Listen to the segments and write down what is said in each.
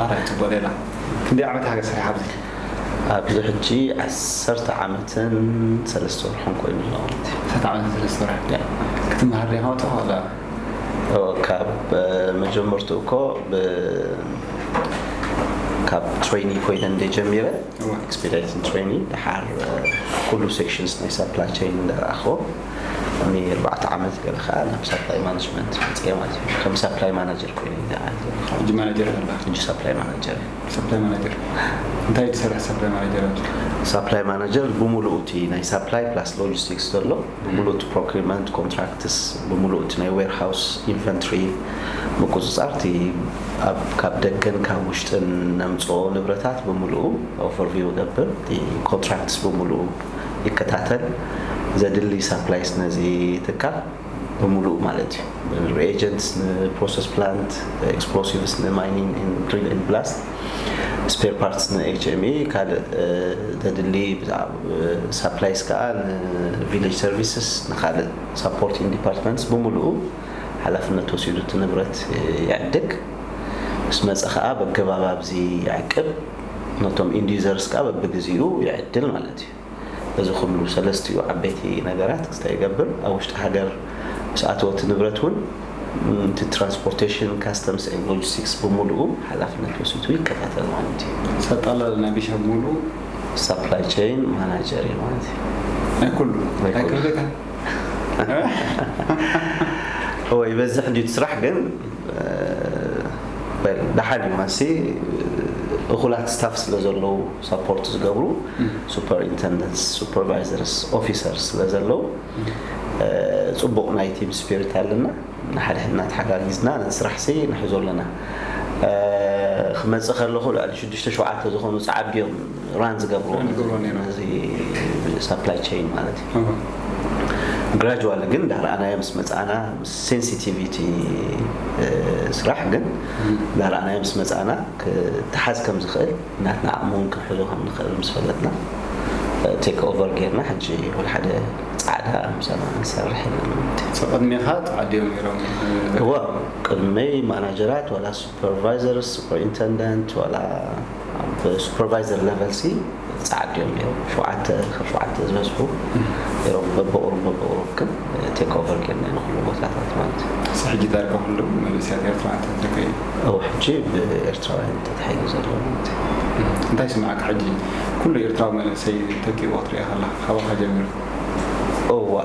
ኣራይ፣ ጽቡቕ ሌላ። ክንደይ ዓመት ሃገር ሰሪሓ ኣብዚ? ኣብዚ ሕጂ ዓሰርተ ዓመትን ሰለስተ ወርሕን ኮይኑ ኣሎ ማለት እዩ። ዓሰርተ ዓመትን ሰለስተ ወርሕን። ያ። ክትመሃር ዲኻ መጺኻ ዋላ? ኦ፣ ካብ፣ እ፣ መጀመርትኡ እኮ ብ-፣ ካብ ትሬኒ ኮይነ እንደ ጀሚረ፣ እዋ። ኤክስፔዳይትን ትሬኒ፣ ደሓር፣ እ፣ ኩሉ ሴክሽንስ ናይ ሳፕላይ ቼን እንደረኣኽዎ፣ ኒ ኣርባዕተ ዓመት ገለ ኸኣ ናብ ሳፕላይ ማኔጅመንት መጽየ ማለት እዩ። ከም ሳፕላይ ማናጀር ኮይነ እየ ዝዓል ዘለኹ። ሕጂ ማናጀር ኣለኻ? ሕጂ ሳፕላይ ማናጀር እየ። ሳፕላይ ማናጀር። እንታይ እዩ ዝሰርሕ ሳፕላይ ማናጀር ኣብዚ? ሳፕላይ ማናጀር ብምሉኡ እቲ ናይ ሳፕላይ ፕላስ ሎጂስቲክስ ዘሎ፣ ብምሉኡ እቲ ፕሮኪርመንት፣ ኮንትራክትስ፣ ብምሉኡ እቲ ናይ ዌርሃውስ ኢንቨንትሪ ምቁጽጻር፣ እቲ ኣብ፣ ካብ ደገን ካብ ውሽጥን ነምጽኦ ንብረታት ብምሉኡ ኦቨርቪው እገብር። እቲ ኮንትራክትስ ብምሉኡ ይከታተል። ዘድሊ ሳፕላይስ ነዚ ትካል ብምሉኡ ማለት እዩ። ሪኤጀንትስ ንፕሮሰስ ፕላንት፣ ኤክስፕሎሲቭስ ንማይኒንግ ኤንድ ድሪል ኤንድ ብላስት፣ ስፔር ፓርትስ ንኤች ኤም ኢ፣ ካልእ፣ እ፣ ዘድሊ ብዛዕባ፣ እ፣ ሳፕላይስ ከኣ ንቪሌጅ ሰርቪስስ፣ ንኻልእ ሳፖርቲንግ ዲፓርትመንትስ ብምሉኡ ሓላፍነት ወሲዱ እቲ ንብረት፣ እ፣ ይዕድግ። ምስ መጸ ከኣ በገባብ ኣብዚ ይዕቅብ። ነቶም ኢንድ ዩዘርስ ከኣ በብግዜኡ ይዕድል ማለት እዩ። እዚ ኩሉ ሰለስቲኡ ዓበይቲ ነገራት ክስታይ ይገብር። ኣብ ውሽጢ ሃገር ምስ ኣተወ እቲ ንብረት እውን፣ ም፣ እቲ ትራንስፖርቴሽን፣ ካስተምስ ኤንድ ሎጂስቲክስ ብምሉኡ ሓላፍነት ወሲዱ ይከታተል ማለት እዩ። ሰጣላ ናይ ቢሻ ብምሉኡ ሳፕላይ ቼን ማናጀር እዩ ማለት እዩ። ናይ ኩሉ? ናይ ናይ ኩሉ። ክልተ? እወ፣ ይበዝሕ እንድዩ እቲ ስራሕ፣ ግን፣ እ፣ well፣ ደሓን እዩ። ማሲ እኹላት ስታፍ ስለ ዘለዉ፣ ሳፖርት ዝገብሩ፣ ም። ሱፐርኢንተንደንትስ፣ ሱፐርቫይዘርስ፣ ኦፊሰርስ ስለ ዘለዉ፣ እ፣ ጽቡቕ ናይ ቲም ስፒሪት ኣለና። ንሓድሕድና ተሓጋጊዝና ነቲ ስራሕሲ ንሕዞ ኣለና። እ፣ ክመጽእ ከለኹ ልዕሊ ሽዱሽተ ሸውዓተ ዝኾኑ ጸዓዱ እዮም ራን ዝገብርዎ ራን ዝገብርዎ ነይሮም። ነዚ ሳፕላይ ቼን ማለት እዩ። እሁ። ግራጁዋሊ ግን እንዳረኣናዮ ምስ መጻና፣ ምስ ሴንሲቲቪቲ፣ እ፣ ስራሕ ግን እም። እንዳረኣናዮ ምስ መጻና ክትሓዝ ከም ዝኽእል፣ ናትና ዓቕሚ እውን ክንሕዞ ከም ንኽእል ምስ ፈለጥና፣ እ፣ ቴክ ኦቨር ጌርና ሕጂ ወላ ሓደ ጻዕዳ ምሳና ንሰርሕ ኣለና ማለት እዩ። ሶ ቅድሜኻ ጻዕዱ እዮም ነይሮም? እዋ፣ ቅድመይ ማናጀራት ዋላ ሱፐርቫይዘርስ፣ ሱፐርኢንተንደንት፣ ዋላ ኣብ ሱፐርቫይዘር ሌቨል ሲ ጻዓዱ እዮም ነይሮም። ሸውዓተ፣ ካብ ሸውዓተ ዝበዝሑ ነይሮም። በብቑሩብ፣ በብቑሩብ ግን ቴክ ኦቨር ጌርና ንኹሉ ቦታታት ማለት እዩ። እሱ ሕጂ ዳርጋ ኩሉ መንእሰያት ኤርትራውያን ተተኪኡ። እው፣ ሕጂ ብኤርትራውያን ተታሒዙ ዘሎ ማለት እዩ። እንታይ ይስምዓካ ሕጂ? ኩሉ ኤርትራዊ መንእሰይ ተኪኡ ክትሪኦ ከለኻ፣ ካባኻ ጀሚሩ? እዋ፣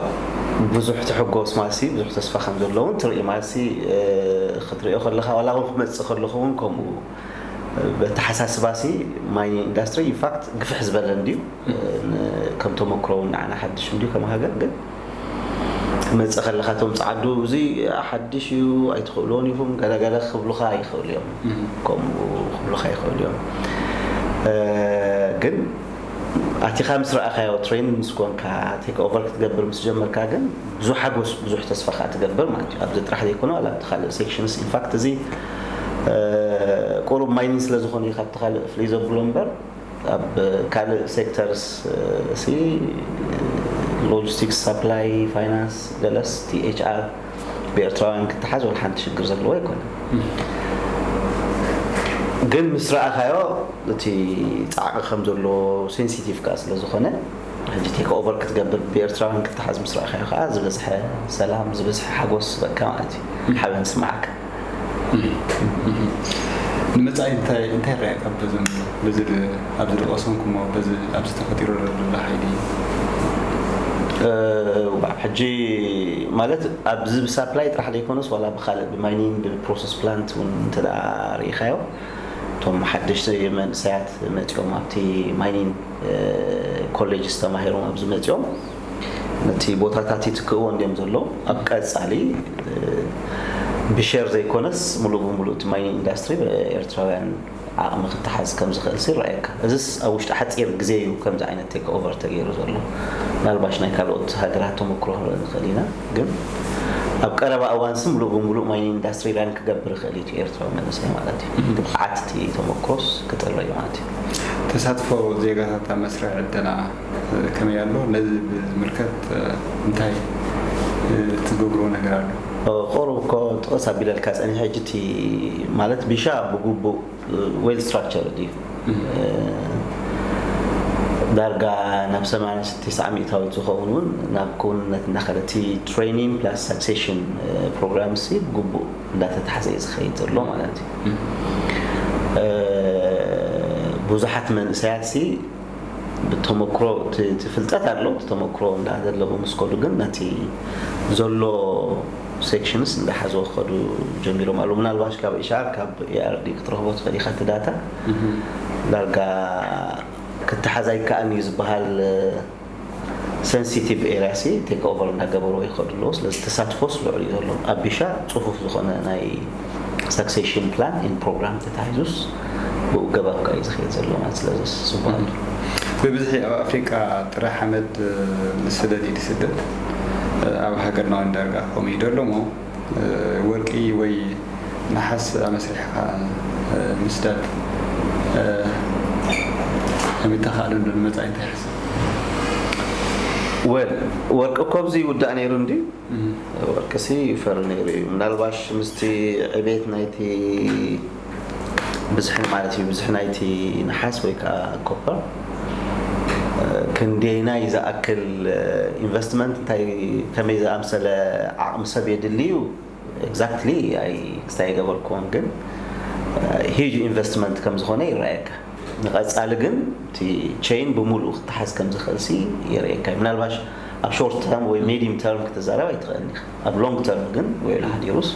ብዙሕ ትሕጎስ ማሲ፣ ብዙሕ ተስፋ ከም ዘለውን ትርኢ ማሲ፣ እ፣ ክትሪኦ ከለኻ፣ ዋላ እውን ክመጽእ ከለኹ እውን ከምኡ፣ እ፣ በተሓሳስባሲ ማይኒንግ ኢንዳስትሪ ኢንፋክት ግፍሕ ዝበለ እንድዩ። እ፣ ን-፣ ከም ተመክሮ እውን ንዓና ሓድሽ እንድዩ ከም ሃገር፣ ግን ክመጽእ ከለኻ እቶም ጸዓዱ እዚ ሓድሽ እዩ፣ ኣይትኽእልዎን ኢኹም፣ ገለ ገለ ክብሉኻ ይኽእሉ እዮም። እም። ከምኡ ክብሉኻ ይኽእሉ እዮም። እ፣ ግን ኣቲኻ ምስ ረኣኻዮ፣ ትሬን ምስ ኮንካ፣ ቴክ ኦቨር ክትገብር ምስ ጀመርካ ግን ብዙሕ ሓጎስ፣ ብዙሕ ተስፋ ከኣ ትገብር ማለት እዩ። ኣብዚ ጥራሕ ዘይኮነ፣ ዋላ ኣብቲ ካልእ ሴክሽንስ፣ ኢንፋክት እዚ፣ እ፣ ቁሩብ ማይኒንግ ስለ ዝኾነ እዩ ካብቲ ካልእ ፍልይ ዘብሎ እምበር፣ ኣብ ካልእ ሴክተርስ፣ እ፣ ሲ፣ ሎጂስቲክስ፣ ሳፕላይ፣ ፋይናንስ፣ ገለስ፣ ቲ ኤች ኣር ብኤርትራውያን ክተሓዝ ወላ ሓንቲ ሽግር ዘለዎ ኣይኮነን። እም። ግን ምስ ረኣኻዮ፣ እቲ ጻዕቂ ከም ዘሎ ሴንሲቲቭ ከኣ ስለ ዝኾነ፣ ሕጂ ቴክ ኦቨር ክትገብር ብኤርትራውያን ክተሓዝ ምስ ረኣኻዮ ከኣ፣ ዝበዝሐ ሰላም፣ ዝበዝሐ ሓጎስ በቃ ማለት እዩ። እም። ሓበን ስምዓካ። እም። እም። ንመጻኢ እንታይ፣ እንታይ ይረኣየካ በዞም፣ በዚ ድ-፣ ኣብዚ ዝቐሰምኩሞ፣ በዚ ኣብዚ ተፈጢሩ ዘሎ ሓይሊ? እ፣ ሕጂ ማለት ኣብዚ ብሳፕላይ ጥራሕ ዘይኮነስ ዋላ ብኻልእ ብማይኒንግ ብፕሮሰስ ፕላንት እውን እንተ ደኣ ርኢኻዮ፣ እቶም ሓደሽቲ መንእሰያት መጺኦም ኣብቲ ማይኒንግ፣ እ፣ ኮሌጅስ ተማሂሮም ኣብዚ መጺኦም ነቲ ቦታታት ይትክእዎ እንድዮም ዘለዉ። ኣብ ቀጻሊ፣ እ፣ ብሸር ዘይኮነስ ምሉእ ብምሉእ እቲ ማይኒንግ ኢንዳስትሪ ብኤርትራውያን ዓቕሚ ክተሓዝ ከም ዝኽእል ሲ ይረኣየካ። እዚስ ኣብ ውሽጢ ሓጺር ግዜ እዩ ከምዚ ዓይነት ቴክ ኦቨር ተገይሩ ዘሎ። ምናልባሽ ናይ ካልኦት ሃገራት ተመክሮ ክንርኢ ንኽእል ኢና፣ ግን ኣብ ቀረባ እዋን ሲ ምሉእ ብምሉእ ማይኒንግ ኢንዳስትሪ ራን ክገብር ይኽእል እዩ እቲ ኤርትራዊ መንእሰይ ማለት እዩ። እቲ ብቕዓት እቲ ተመክሮስ ክጥረ እዩ ማለት እዩ። ተሳትፎ ዜጋታት ኣብ መስርሕ ዕደና ከመይ ኣሎ? ነዚ ብዝምልከት እንታይ ትገብርዎ ነገር ኣሎ? ቁሩብ እኮ ጥቕስ ኣቢለልካ ጸኒሐ። ሕጂ እቲ ማለት ቢሻ ብግቡእ well structured እዩ። ዳርጋ ናብ ሰማንያ ትስዓን ሚእታዊት ዝኸውን እውን ናብ ክውንነት እናኸደ፣ እቲ training plus succession program ሲ ብግቡእ እንዳተታሕዘ እዩ ዝኸይድ ዘሎ ማለት እዩ። ብዙሓት መንእሰያት ሲ ብተመክሮ፣ እቲ ፍልጠት ኣሎ፣ እቲ ተመክሮ እንዳደለቡ ምስ ከዱ ግን ነቲ ዘሎ sections እንዳሓዝዎ ክኸዱ ጀሚሮም ኣለዉ። ምናልባሽ ካብ HR፣ ካብ ARD ክትረኽቦ ትኽእል ኢኻ እቲ data። ዳርጋ ክተሓዝ ኣይከኣልን እዩ ዝበሃል sensitive area ሲ take over እንዳገበርዎ ይኸዱ ኣለዉ። ስለዚ ተሳትፎስ ልዑል እዩ ዘሎ። ኣብ ቢሻ ጽፉፍ ዝኾነ ናይ succession plan and program ተታሒዙስ ብኡ ገባብ ከኣ እዩ ዝኸይድ ዘሎ ማለት። ስለዚ ጽቡቕ ኣሎ። ብብዝሒ ኣብ ኣፍሪቃ ጥረ ሓመድ ዝስደድ እዩ ዝስደድ። ኣብ ሃገርና እውን ዳርጋ ከምኡ እዩ ዘሎ እሞ፣ ወርቂ ወይ ነሓስ ኣመስሪሕካ ምስዳድ ከመይ ተኻእለ ዶ ንመጻኢ እንታይ ይሕስብ? Well፣ ወርቂ እኮ ኣብዚ ይውዳእ ነይሩ እንዲ። ወርቂ ሲ ይፈሪ ነይሩ እዩ። ምናልባሽ ምስቲ ዕቤት ናይቲ ብዝሒ ማለት እዩ፣ ብዝሒ ናይቲ ነሓስ ወይ ከዓ ኮፐር ክንደየናይ ዝኣክል ኢንቨስትመንት፣ እንታይ ከመይ ዝኣምሰለ ዓቕሚ ሰብ የድሊ እዩ። Exactly ኣይ ክስታይ ኣይገበርኩዎን፣ ግን huge investment ከም ዝኾነ ይረኣየካ። ንቐጻሊ ግን እቲ chain ብምሉኡ ክተሓዝ ከም ዝኽእል ሲ የርእየካ እዩ። ምናልባሽ ኣብ short term ወይ medium term ክትዛረብ ኣይትኽእልን ኢኻ። ኣብ long term ግን ወይ ሓዲሩስ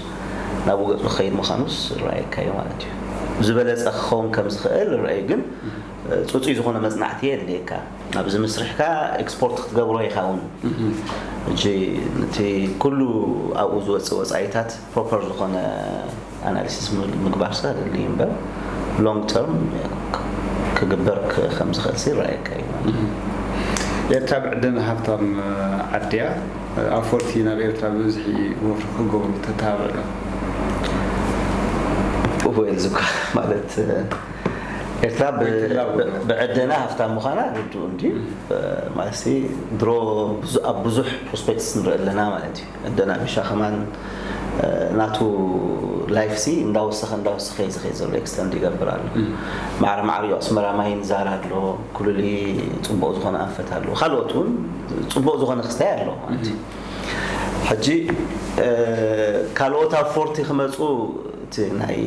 ናብኡ ገጹ ክኸይድ ምዃኑስ ይረኣየካ እዩ ማለት እዩ። ዝበለጸ ክኸውን ከም ዝኽእል ይረኣዩ፣ ግን ጽጹይ ዝኾነ መጽናዕቲ የድልየካ። ኣብዚ ምስርሕካ ኤክስፖርት ክትገብሮ ኢኻ እውን። ሕጂ ነቲ ኩሉ ኣብኡ ዝወጽእ ወጻኢታት ፕሮፐር ዝኾነ ኣናሊሲስ ምግባር ሲ ኣድሊ እምበር፣ long term ክግበር ከም ዝኽእል ሲ ይረኣየካ እዩ ማለት እዩ። ኤርትራ ብዕደና ሃብታም ዓዲ እያ። ኣውፈርቲ ናብ ኤርትራ ብብዝሒ ወፍሪ ክገብሩ ተተባብዕ ዶ? Well፣ እዚ እኳ ማለት ኤርትራ ብ-፣ ወይ ትላቦ ዶ? ብዕደና ሃብታም ምዃና ርዱእ እንዲ። ማለት ሲ ድሮ ብዙ-፣ ኣብ ብዙሕ ፕሮስፔክትስ ንርኢ ኣለና ማለት እዩ። ዕደና ቢሻ ከማን ናቱ ላይፍ ሲ እንዳወሰኸ እንዳወሰኸ እዩ ዝኸይድ ዘሎ፣ ኤክስተንድ ይገብር ኣሎ። ማዕረ ማዕሪኡ ኣስመራ ማይን ዛር ኣሎ፣ ኩሉሊ ጽቡቕ ዝኾነ ኣንፈት ኣሎ። ካልኦት እውን ጽቡቕ ዝኾነ ክስታይ ኣሎ ማለት እዩ። ሕጂ ካልኦት ኣውፈርቲ ክመጹ እቲ ናይ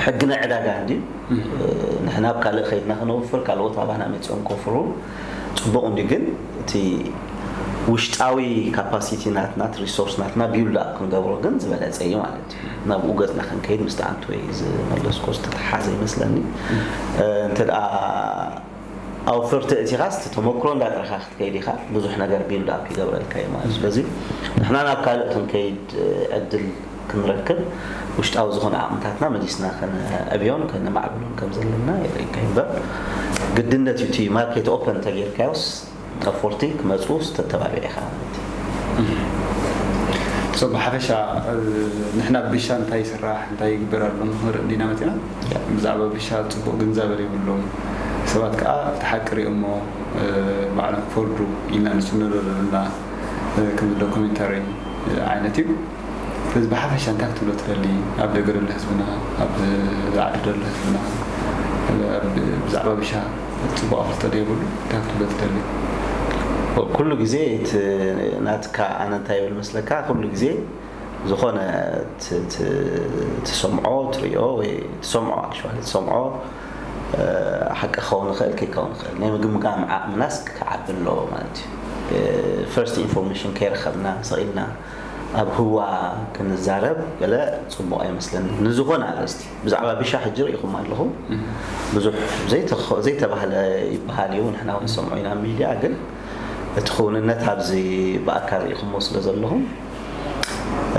ሕጊ ናይ ዕዳጋ እንዲ ንሕና ኣብ ካልእ ከይድና ክነውፍር፣ ካልኦት ኣባና መጺኦም ከውፍሩ ጽቡቕ እንዲ፣ ግን እቲ ውሽጣዊ ካፓሲቲ ናትና፣ እቲ ሪሶርስ ናትና ቢውልድ ኣፕ ክንገብሮ ግን ዝበለጸ እዩ ማለት እዩ። ናብኡ ገጽና ክንከይድ ምስቲ ኣንቶይ ዝመለስኮ ዝተተሓዘ ይመስለኒ። እንተ ደኣ ኣውፈርቲ እቲኻስ እቲ ተመክሮ እንዳጥረኻ ክትከይድ ኢኻ፣ ብዙሕ ነገር ቢልድ ኣፕ ይገብረልካ እዩ ማለት እዩ። ስለዚ ንሕና ናብ ካልእ ክንከይድ ዕድል ክንረክብ፣ ውሽጣዊ ዝኾነ ዓቕምታትና መሊስና ከነዕብዮን ከነማዕብሎን ከም ዘለና የርእየካ እዩ እምበር፣ ግድነት እዩ እቲ ማርኬት ኦፐን እንተጌርካዮስ ኣውፈርቲ ክመጹ ዝተተባብዕ ኢኻ ማለት እዩ። ሶ ብሓፈሻ ንሕና ብሻ እንታይ ይስራሕ እንታይ ይግበር ኣሎ ንኽንርኢ እንዲና መፂና። ብዛዕባ ብሻ ፅቡቕ ግንዛበ ዘይብሎም ሰባት ከዓ እቲ ሓቂ ሪኦሞ ባዕሎም ክፈርዱ ኢልና ንፅንዶ ዘለና ከም ዶኩሜንታሪ ዓይነት እዩ። ስለዚ ብሓፈሻ እንታይ ክትብሎ ትደሊ? ኣብ ደገ ደሎ ህዝብና፣ ኣብ ዓዲ ደሎ ህዝብና ብዛዕባ ብሻ ፅቡቕ ኣፍልጦ ዘይብሉ እንታይ ክትብሎ ትደሊ? ኩሉ ግዜ እቲ ናትካ ኣነ እንታይ ይብል መስለካ? ኩሉ ግዜ ዝኾነ ት-፣ ት-፣ ትሰምዖ፣ ትሪኦ ወይ ትሰምዖ፣ ኣክቹዋሊ ትሰምዖ ሓቂ ክኸውን ይኽእል፣ ከይከውን ይኽእል። ናይ ምግምጋም ዓቕምናስ ክዓቢ ኣለዎ ማለት እዩ። ፈርስት ኢንፎርሜሽን ከይረኸብና ሰቒልና ኣብ ህዋ ክንዛረብ ገለ ጽቡቕ ኣይመስለኒ። ንዝኾነ ኣርእስቲ፣ ብዛዕባ ቢሻ ሕጂ ርኢኹም ኣለኹም። ብዙሕ ዘይተኸ-፣ ዘይተባህለ ይበሃል እዩ፣ ንሕና እውን ንሰምዖ ኢና ኣብ ሚድያ፣ ግን እቲ ክውንነት ኣብዚ ብኣካል ርኢኹሞ ስለ ዘለኹም፣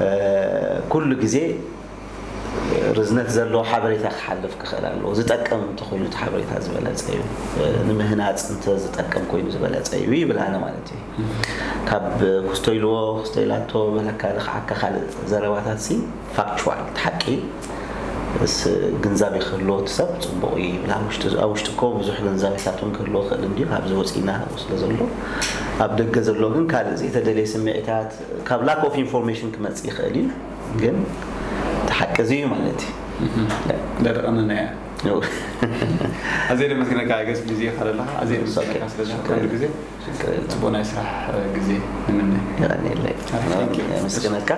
እ፣ ኩሉ ግዜ ርዝነት ዘለዎ ሓበሬታ ክሓልፍ ክኽእል ኣለዎ። ዝጠቅም እንተኾይኑ እቲ ሓበሬታ ዝበለጸ እዩ። እ፣ ንምህናጽ እንተ ዝጠቅም ኮይኑ ዝበለጸ እዩ ይብል ኣነ ማለት እዩ። ካብ ክስቶ ኢልዎ፣ ክስቶ ኢላቶ፣ በለካ ልኽዓካ ካልእ ዘረባታት ሲ ፋክቹዋል፣ እቲ ሓቂ ስ ግንዛቤ ክህልዎ እቲ ሰብ ጽቡቕ እዩ ይብል። ኣብ ውሽጢ ኣብ ውሽጢ እኮ ብዙሕ ግንዛቤታት እውን ክህልዎ ይኽእል እንድዩ፣ ካብዚ ወጺእና ስለ ዘሎ። ኣብ ደገ ዘሎ ግን ካልእ ዘይተደልየ ስምዒታት ካብ lack of information ክመጽእ ይኽእል እዩ፣ ግን እቲ ሓቂ እዚ እዩ ማለት እዩ። ደርቐነና እያ። ኣዜ ደመስግነካ ገስ ግዜ ካለለኻ ኣዜ ደመስግነካ ስለ ዝኾነ ግዜ ጽቡቕ ናይ ስራሕ ግዜ ንምነ። የቐንየለይ። የመስግነካ።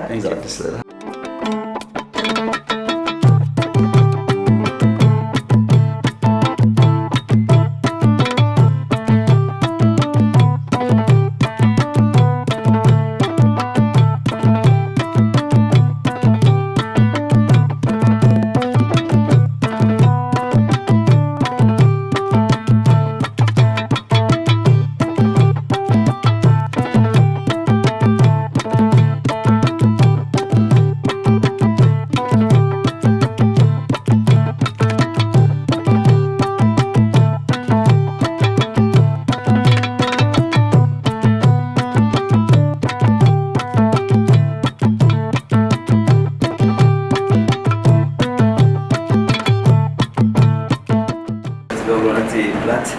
ትገብሮ ነቲ ፕላንት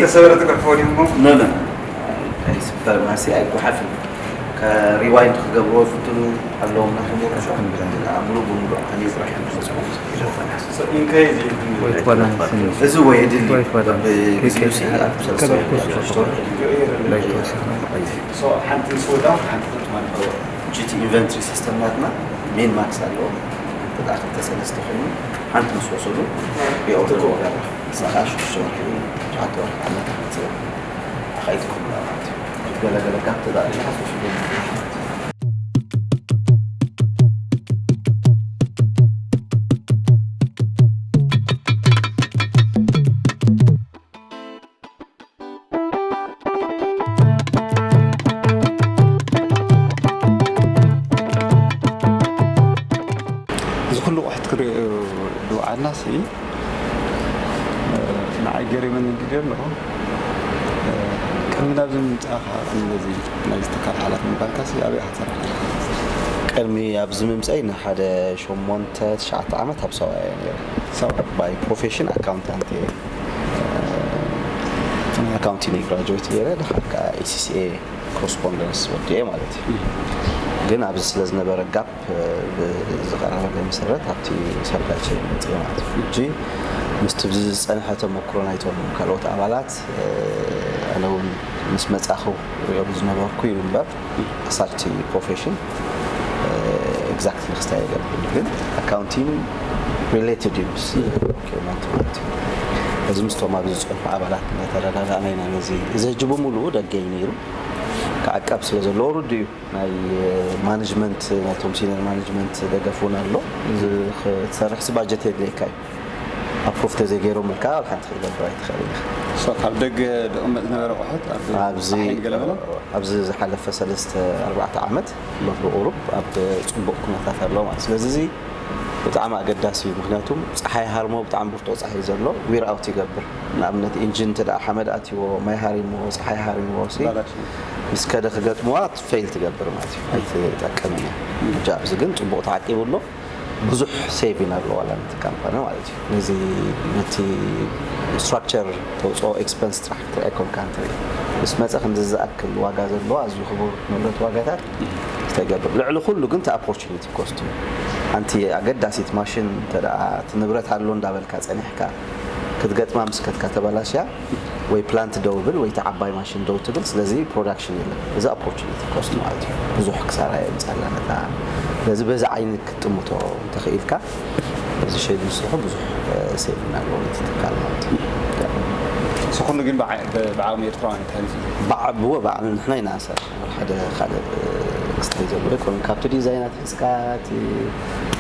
ተሰበረ ትገርፎ ዲሞ ኖ ኖ። ፋርማሲ ኣይጓሓፍን። ከሪዋይንድ ክገብርዎ ይፍትኑ ኣለዎም ናቶም። ኣእምሮ ብምሉእ ከመይ ስራሕ እዮም ዝሰርሑ? እዚ ወይ የድሊ በብግዚኡ ሲ ኣብ ሰለስተ ወርሒ ሓንቲ ምስ ወዳ ሓንቲ ክትማን ኣለዎ። ጂቲ ኢንቨንትሪ ሲስተም ናትና ሜን ማክስ ኣለዎ። ተዳ ክልተ ሰለስተ ኮይኑ ሓንቲ ምስ ወሰዱ የኦርደር ወዳ ሰዓ ሽዱሽተ ወርሒ ሸዓተ ወርሒ ዓመት ክትፅበ ኣኻይትኩም ማለት እዩ። ገለ ገለ ጋፕ ተዳሊና ሓሶ ሽዱ እዚ ኩሉ ቁሕት ክሪኦ ዝወዓልና ሲ ንዓይ ገሪመኒ እንዲ ኣለኹ። ቅድሚ ናብዚ ምምፃእኻ ቅድሚ ነዚ ናይ ዝተካል ሓላት ምባልካ ሲ ኣበይ ኢኻ ትሰርሕ? ቅድሚ ኣብዚ ምምፀይ ንሓደ ሸሞንተ ትሽዓተ ዓመት ኣብ ሰብኣያ እየ ነይረ። ሰብ ባይ ፕሮፌሽን ኣካውንታንት እየ። ኣካውንቲንግ ግራጁዌት ገይረ ድሓር ከዓ ኤሲሲኤ ኮረስፖንደንስ ወዲኤ ማለት እዩ። ግን ኣብዚ ስለ ዝነበረ ጋፕ ብዝቐረበለይ መሰረት ኣብቲ ሰፕላይ ቼን መፅእ ማለት እዩ። ሕጂ ምስቲ ብዚ ዝፀንሐ ተመክሮ ናይቶም ካልኦት ኣባላት ኣነ እውን ምስ መፃኹ ሪኦ ዝነበርኩ እዩ እምበር ኣሳርቲ ፕሮፌሽን ኤግዛክትሊ ክስታይ የገብር ግን ኣካውንቲንግ ሪሌትድ እዩ ምስ ፕሮኪርመንት ማለት እዩ። እዚ ምስቶም ኣብዚ ዝፀንሑ ኣባላት እናተረዳዳእና ኢና ነዚ እዚ ሕጂ ብምሉኡ ደገ እዩ ነይሩ። ክዓቀብ ስለ ዘለዎ ርዱ እዩ። ናይ ማኔጅመንት ናይቶም ሲኒየር ማኔጅመንት ደገፍ እውን ኣሎ። እዚ ክትሰርሕ ሲ ባጀት የድልየካ እዩ። ኣፕሩቭ ተዘይገይሮም ኢልካ ኣብ ሓንቲ ክትገብር ኣይትኽእል ኢኻ። ሶ ካብ ደገ ዝቕመጥ ዝነበረ ኣቑሑት ኣብ ኣብዚ ፃሕሊ ገለመለ? ኣብዚ ዝሓለፈ ሰለስተ ኣርባዕተ ዓመት በብቑሩብ ኣብ ፅቡቕ ኩነታት ኣሎ ማለት ስለዚ እዚ ብጣዕሚ ኣገዳሲ እዩ። ምክንያቱም ፀሓይ ሃርሞ ብጣዕሚ ብርቱዕ ፀሓይ ዘሎ ዊር ኣውት ይገብር። ንኣብነት ኢንጂን እንተ ደኣ ሓመድ ኣትይዎ ማይ ሃሪምዎ ፀሓይ ሃሪምዎ ሲ ባላሽ። ምስ ከደ ክገጥምዋ ፌል ትገብር ማለት እዩ ኣይትጠቅምን እያ። ሕጂ ኣብዚ ግን ፅቡቕ ተዓቂቡ ኣሎ። ብዙሕ ሴቪን ኣሎ ዋላ ነቲ ካምፓኒ ማለት እዩ። ነዚ ነቲ ስትራክቸር ተውፅኦ ኤክስፐንስ ጥራሕ ክትርኢ ኣይኮንካን ትርኢ። ምስ መፀ ክንዲ ዝኣክል ዋጋ ዘለዎ ኣዝዩ ክቡር ንብረት ዋጋታት ተገብር። ልዕሊ ኩሉ ግን እቲ ኦፖርቹኒቲ ኮስት እዩ። ሓንቲ ኣገዳሲት ማሽን እንተ ደኣ እቲ ንብረት ኣሎ እንዳበልካ ጸኒሕካ ክትገጥማ ምስ ከድካ ተበላሽያ ወይ ፕላንት ደው ብል ወይ እቲ ዓባይ ማሽን ደው ትብል። ስለዚ ፕሮዳክሽን የለን። እዚ ኦፖርቹኒቲ ኮስት ማለት እዩ። ብዙሕ ክሳራ የምጻላ ነታ። ስለዚ በዚ ዓይኒ ክትጥምቶ እንተኽኢልካ እዚ ሸይድ ምስርሑ ብዙሕ ሴቪንግ ኣለዎ ነቲ ትካል ማለት እዩ። ንስኹም ግን ብዓ- ብ- ብዓቕሚ ኤርትራውያን እዩ ተሃኒጹ ዘሎ። ብዓ- ብዎ ባዕሉ ንሕና ኢና ንሰርሕ። ሓደ ካልእ ክስታይ ዘለዎ ኣይኮነን። ካብቲ ዲዛይን ኣትሒዝካ፣ እቲ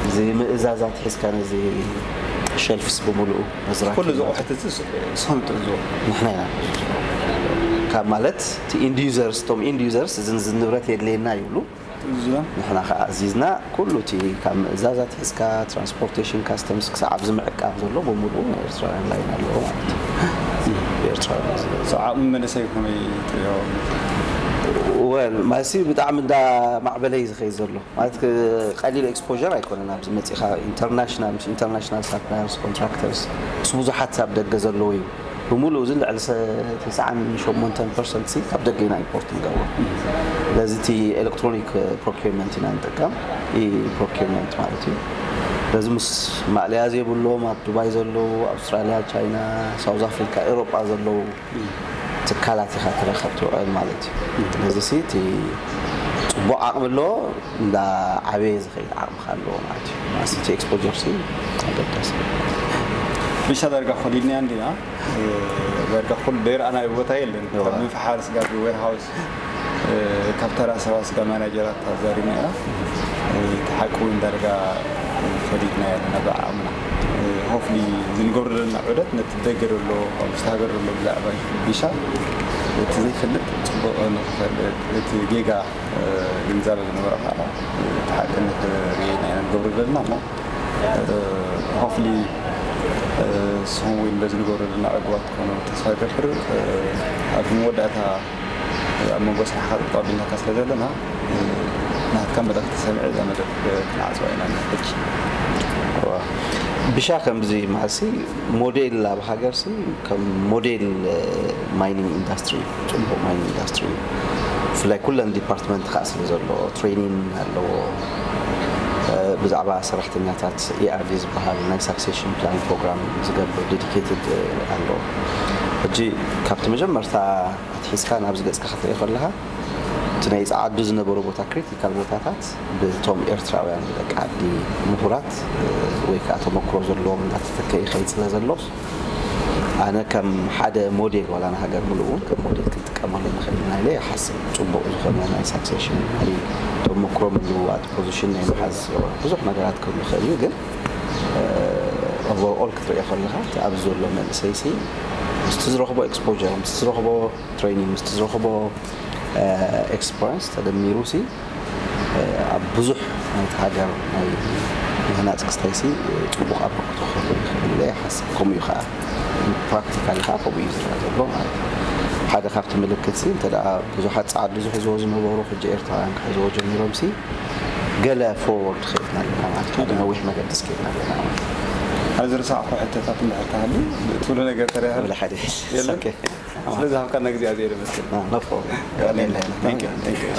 እዚ ምእዛዝ ኣትሒዝካ፣ ነዚ ሸልፍስ ብምሉኡ መዝራብ ኩሉ እዚ ኣቑሑት እዚ ንስኹም ትእዝዎ? ንሕና ኢና። ካብ ማለት እቲ ኢንድ ዩዘርስ፣ እቶም ኢንድ ዩዘርስ እዚ ንብረት የድልየና ይብሉ። እዚኦም ንሕና ከዓ ኣዚዝና ኩሉ እቲ ካብ ምእዛዝ ኣትሒዝካ ትራንስፖርቴሽን ካስተምስ ክሳብ ኣብዚ ምዕቃብ ዘሎ ብምሉኡ ናይ ኤርትራውያን ላይን ኣለዎ ማለት እዩ። ብኤርትራውያን እዩ ዝግበር። ሰው ዓቕሚ መንእሰይ ከመይ ትሪኦ? ወል ማሲ ብጣዕሚ እንዳ ማዕበለ እዩ ዝኸይድ ዘሎ። ማለት ክ- ቀሊል ኤክስፖር ኣይኮነን። ኣብዚ መፂኻ ኢንተርናሽናል ምስ ኢንተርናሽናል ሳፕላየርስ፣ ኮንትራክተርስ፣ ምስ ብዙሓት ኣብ ደገ ዘለዉ እዩ። ብምሉእ እዚ ልዕሊ ሰ- ተስዓን ሸሞንተን ፐርሰንት ሲ ካብ ደገ ኢና ኢምፖርት ንገብሮ። ስለዚ እቲ ኤሌክትሮኒክ ፕሮኪርመንት ኢና ንጥቀም። ኢ ፕሮኪርመንት ማለት እዩ። ስለዚ ምስ ማእለያ ዘይብሎም ኣብ ዱባይ ዘለዉ፣ ኣውስትራልያ፣ ቻይና፣ ሳውዝ ኣፍሪካ፣ ኤውሮጳ ዘለዉ ትካላት ኢኻ ትረኸብ ትውዕል ማለት እዩ። ስለዚ ሲ እቲ ፅቡቕ ዓቕሚ ኣለዎ፣ እንዳ ዓበየ ዝኸይድ ዓቕሚ ከ ኣለዎ ማለት እዩ። ማለት እቲ ኤክስፖጀር ሲ ኣገዳሲ። ብሻ ዳርጋ ኮሊድና እንዲና ዳርጋ ኩሉ ደይረኣናዮ ቦታ የለን። ካብ ምፍሓር ስጋ ዌርሃውስ ካብ ተራ ሰባት ስጋ ማናጀራት ኣዛሪና ኢና። እቲ ሓቂ እውን ዳርጋ ፈሊጥና ኣለና ብዓቕምና። ሆፍሊ ዝንገብሮ ዘለና ዑደት ነቲ ደገ ዘሎ ኣብ ውሽጢ ሃገር ዘሎ ብዛዕባ ቢሻ እቲ ዘይፈልጥ ፅቡቕ ንክፈልጥ እቲ ጌጋ ግንዛበ ዝነበሮ ከዓ እቲ ሓቂ ንክርእየና ኢና ንገብሮ ዘለና እሞ ሆፍሊ ንስኹም እውን በዚ ንገብሮ ዘለና ዕጉባት ትኾኑ ተስፋ ይገብር። ኣብ መወዳእታ ኣብ መንጎ ስራሕካ ጥጠው ኣቢልናካ ስለ ዘለና ናትካ መልእኽቲ ሰሚዐ እዛ መደብ ክንዓፅዋ ኢና ንሕጂ። ቢሻ ከምዚ ማሲ ሞዴል ኣብ ሃገር ሲ ከም ሞዴል ማይኒንግ ኢንዳስትሪ፣ ፅቡቕ ማይኒንግ ኢንዳስትሪ ብፍላይ ኩለን ዲፓርትመንት ከዓ ስለ ዘሎ ትሬኒንግ ኣለዎ። ብዛዕባ ሰራሕተኛታት ኢኣርዲ ዝበሃል ናይ ሳክሴሽን ፕላን ፕሮግራም ዝገብር ዴዲኬትድ ኣሎ። ሕጂ ካብቲ መጀመርታ ኣትሒዝካ ናብዚ ገፅካ ክትርኢ ከለካ እቲ ናይ ፀዓዱ ዝነበሩ ቦታ ክሪቲካል ቦታታት ብቶም ኤርትራውያን ብደቂ ዓዲ ምሁራት ወይ ከዓ ተመክሮ ዘለዎም እንዳተተከ ይኸይድ ስለ ዘሎስ ኣነ ከም ሓደ ሞዴል ዋላ ንሃገር ሙሉእ እውን ከም ሞዴል ክንጥቀመሉ ንኽእል ኢና ኢለ ይሓስብ። ፅቡቕ ዝኾነ ናይ ሳክሴሽን ናይ ተመክሮ ምልውዋጥ ፖዚሽን ናይ ምሓዝ ብዙሕ ነገራት ክህሉ ይኽእል እዩ። ግን ኦቨርኦል ክትሪኦ ከለካ እቲ ኣብዚ ዘሎ መንእሰይ ሲ ምስቲ ዝረኽቦ ኤክስፖር ምስቲ ዝረኽቦ ትሬኒንግ ምስቲ ዝረኽቦ ኤክስፐሪንስ ተደሚሩ ሲ ኣብ ብዙሕ ናይቲ ሃገር ናይ ምህናፅ ክስታይ ሲ ፅቡቕ ኣበርክቶ ክህሉ ይኽእል ኢለ ይሓስብ። ከምኡ እዩ ከዓ ፕራክቲካሊ ከዓ ከምኡ እዩ ዝረኣ ዘሎ ማለት እዩ። ሓደ ካብቲ ምልክት ሲ እንተ ደኣ ብዙሓት ፃዓዱ ዝሕዝዎ ዝነበሩ ሕጂ ኤርትራውያን ክሕዝዎ ጀሚሮም ሲ ገለ ፎርወርድ ከይድና ኣለና ማለት እዩ። ሓደ ነዊሕ መገዲ ስኬድና ኣለና ማለት እዩ። ሓደ ዝረሳዕኩ ሕቶታት እንድሕር ተሃልዩ ትብሎ ነገር ተረያሃሉ ወላ ሓደ የለን? ኦኬ። ስለዚ ሃብካና ግዜ ኣዝየ የመስግን። No problem። Thank you, thank you.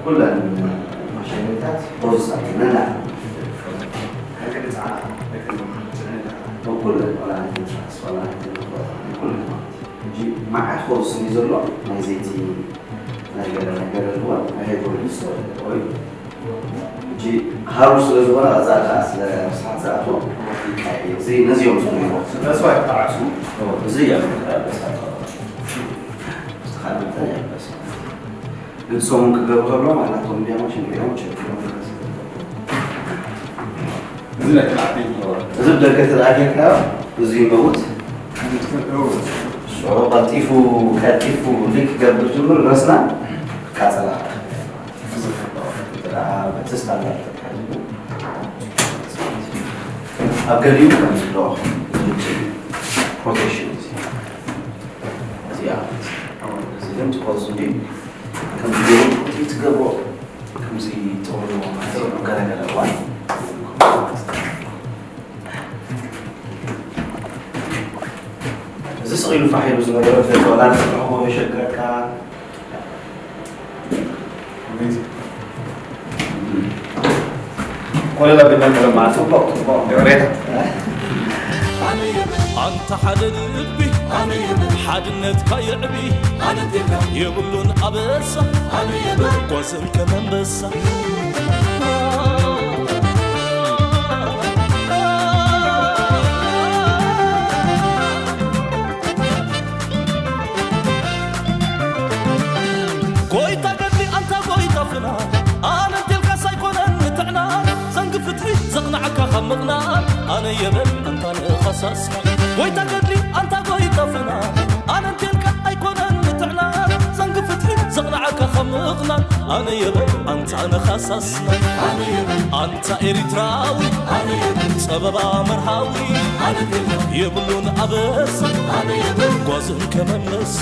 ኩለን ማሽነሪታት ፕሮሰስ ኣቢልና ንክእል ንፅዕና ኩለን ዋላ ናይ ትራንስፈር ዋላ ናይ ኩለን ማለት እዩ። ሕጂ መዓት ፕሮሰስ እዩ ዘሎ ናይ ዘይቲ ናይ ገለ ናይ ገለ ዝኮን ናይ ሃይድሮሊስ ወይ ሕጂ ሃሩ ስለ ዝኾነ ቀፃሊ ከዓ ስለ ስሓት ዝኣትዎ ይቀያየር። እዚ ነዚኦም ዝኮይዎ ስለዚ ኣይተዓሱ እዚ እያ ግን ሰሙን ክገብሩ ከሎ ማናቶም ቢያ ማሽን ሪኦም ቸክ እዚ ናይ ትራፊክ እዚ ብደገ ተደኣጌርካዮ እዚ ይመውት ሽዑ ቀልጢፉ ቀልጢፉ ሊክ ክገብር ጅምር ረስና ቃፀላ እቲ ስታንዳርድ ተታሒዙ ኣብ ገሊኡ ከምዚ ኣሎ ፕሮቴክሽን እዚ እዚኣ እዚ ግን ትኮዝ እንዲ ከምዚ ገይሩ ትገብሮ ከምዚ ጥቕሉ ገለገለ እዋን እዚ ስቕ ኢሉ ፋሕ ኢሉ ዝነበረ ወላ ክትረኽቦ የሸግረካ ኮለላ ብና ከለማ ጽቡቕ ጽቡቕ ሬታ ኣንታ ሓደ ልቢ ሓድነትካ የዕቢ የብሉን ኣበሳ ቆስል ከመንበሳ ጎይታ ገድሊ ኣንታ ጎይታ ፍና ኣነ እንቴልካ ሳይኮነን ንጥዕና ዘንግ ፍትሒ ጎይታ ገድሊ ኣንታ ጎይታ ፍና ኣነ እንቴልካ ኣይኮነን ምትዕላል ዘንግ ፍትሒ ዘቕናዓካ ከም ምቕናል ኣነ የበ ኣንታ ነኻሳስና ኣንታ ኤሪትራዊ ጸበባ መርሃዊ የብሉን ኣበሳ ጓዝን ከመመሳ